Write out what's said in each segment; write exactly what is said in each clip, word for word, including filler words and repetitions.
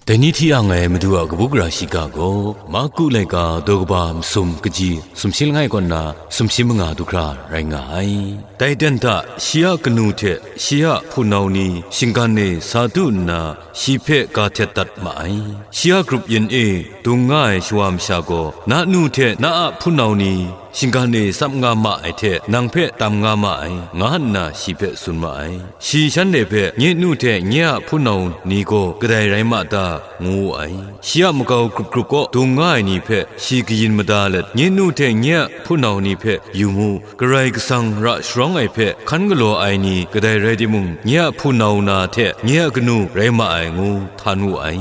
Dai ni hti yang ai Madu a kabu gara shiga gaw, Marku laika daw kaba masum kaji sumshi langai kaw nna sumshi manga du hkra rai nga ai. Dai ten hta shi a kanu hte shi a hpunau ni shinggan e sa du nna, shi hpe ga htet dat ma ai. Shi a grup yin e dung nga ai shawa masha gaw, "Na nu hte na a hpunau ni shinggan e tsap nga ma ai hte, nang hpe tam nga ma ai," nga nna shi hpe tsun ma ai. Shi shanhte hpe, "Nye nu hte nye a hpunau ni gaw kadai rai ma ta?" ngu wu ai. Shi a makau grup grup kaw dung nga ai ni hpe shi kayin mada let, "Nye nu hte nye a hpunau ni hpe yu mu, Karai Kasang ra sharawng ai hpe hkan galaw ai ni kadai rai timung, nye a hpunau na hte nye a kanu rai ma ai," ngu htan wu ai.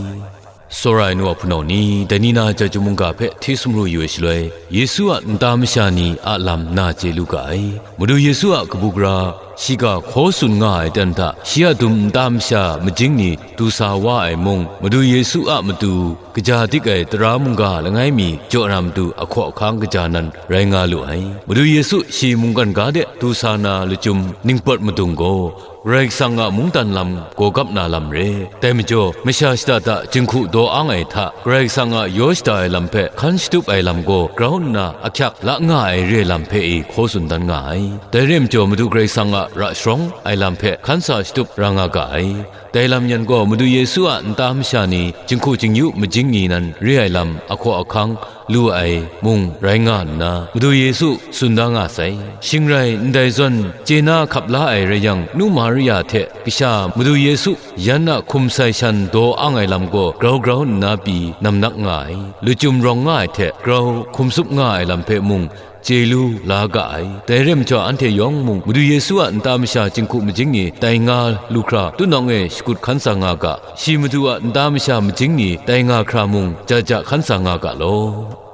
Tsawra ai nu a hpunau ni, dai ni na chyeju mungga hpe hti sumru yu ai shaloi, Yesu a nta masha ni a lam na chye lu ga ai. Madu Yesu a kabu gara shiga hkaw tsun nga ai ten hta, shi a dum nta masha majing ni du sa wa ai mung, Madu Yesu a matu kaja dik ai tara mungga langai mi jaw na matu ahkaw ahkang kaja nan rai nga lu ai. Madu Yesu shi mungkan ga de du sa na lachyum ningpawt madung gaw, Karai Kasang a mungdan lam gaw gap na lam re. Dai majaw, masha shada da jinghku daw ang ai hta, Karai Kasang a yaw shada ai lam hpe hkan shatup ai lam gaw grau nna ahkyak la nga ai re lam hpe e hkaw tsun dan nga ai. Dai re majaw, Madu Karai Kasang a ra sharawng ai lam hpe hkan sa shatup ra nga ga ai. Dai lam yan gaw, Madu Yesu a nta masha ni jinghku jingyu majing ni nan re ai lam ahkaw ahkang lu ai mung rai nga nna, Madu Yesu tsun da nga sai. Shing rai, ndai zawn chye na hkap la ai rai yang, nu Maria hte kasha Madu Yesu yan a hkum sai shan daw ang ai lam gaw grau grau nna pyi namnak nga ai. Lachyum rawng nga ai hte grau hkum tsup nga ai lam hpe mung chye lu la ga ai. Dai rai majaw, anhte yawng mung Madu Yesu a nta masha jinghku majing ni tai nga lu hkra, tunawng e shakut hkan sa nga ga. Shi Madu a nta masha majing ni tai nga hkra mung, ja ja hkan sa nga ga law.